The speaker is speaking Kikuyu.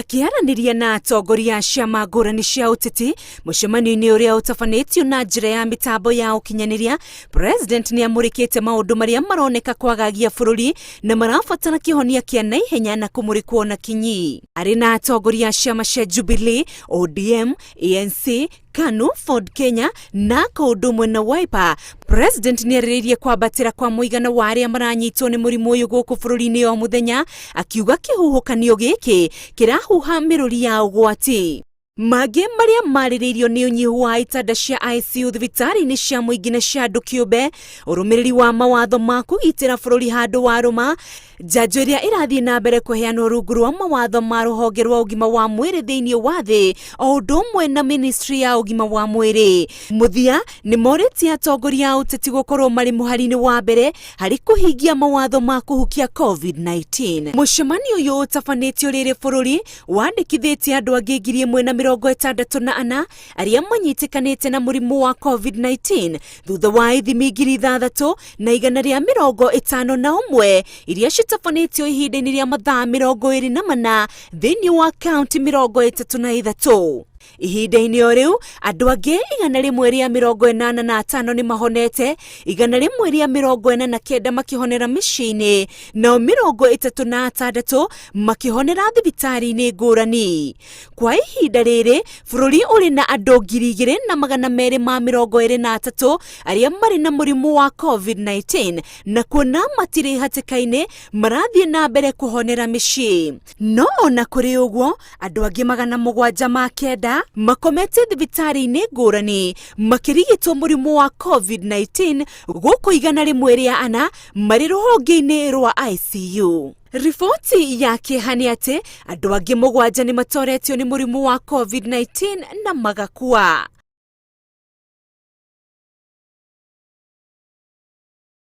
Akĩaranĩria na atongoria a ciama ngũrani cia ũteti mũcemanio-inĩ ũrĩa ũtabanĩtio na njĩra ya mĩtambo ya ũkinyanĩria, President nĩ amũrĩkĩte maũndũ marĩa maroneka kwagagia bũrũri na marabatara kĩhonia kĩa naihenya na kũmũrĩkwo na kinyi. Arĩ na atongoria a ciama cia Jubilee, ODM, ANC, KANU, Ford Kenya na ko ũndũ ũmwe na Wiper. President nĩ arĩrĩirie kwambatĩra kwa mũigana wa arĩa maranyitwo nĩ mũrimũ ũyũ gũkũ bũrũri-inĩ o mũthenya, akiuga kĩhuhũkanio gĩkĩ kĩrahuha mĩrũri ya ũgwati. Mangĩ marĩa marĩrĩirio nĩ ũnyihu wa itanda cia ICU thibitarĩ-inĩ cia mũingĩ na cia andũ kĩũmbe, ũrũmĩrĩri wa mawatho ma kũgitĩra bũrũri handũ warũma, Njanjo ĩrĩa ĩrathiĩ na mbere kũheanwo rungu rwa mawatho ma rũhonge rwa ũgima wa mwĩrĩ thĩinĩ wa thĩ o ũndũ ũmwe na ministry ya ũgima wa mwĩrĩ. Mũthia nĩ morĩtie atongoria a ũteti gũkorwo marĩ mũhari-inĩ wa mbere harĩ kũhingia mawatho ma kũhukia COVID-19. Mũcemanio ũyũ ũtabanĩtio rĩrĩ bũrũri wandĩkithĩtie andũ angĩ 1,064 arĩa manyitĩkanĩte na mũrimũ wa COVID-19 thutha wa ithimi 6,151 iria citabanĩtio ihinda-inĩ rĩa mathaa 24 thĩinĩ wa kaunti 33. Ihinda-inĩ o rĩu, andũ angĩ 185 nĩ mahonete, 149 makĩhonera mĩciĩ-inĩ, nao 36 makĩhonera thibitarĩ-inĩ ngũrani. Kwa ihinda rĩrĩ, bũrũri ũrĩ na andũ 2,223 arĩa marĩ na mũrimũ wa COVID-19 na kuona matirĩ hatĩka-inĩ marathiĩ na mbere kũhonera mĩciĩ. No ona kũrĩ ũguo, andũ angĩ 709 makomete thibitarĩ-inĩ ngũrani makĩrigitwo mũrimũ wa COVID-19 gũkũ 104 marĩ rũhonge-inĩ rwa ICU. Riboti ya kĩeha nĩ atĩ andũ angĩ 7 nĩ matoretio nĩ mũrimũ wa COVID-19 na magakua.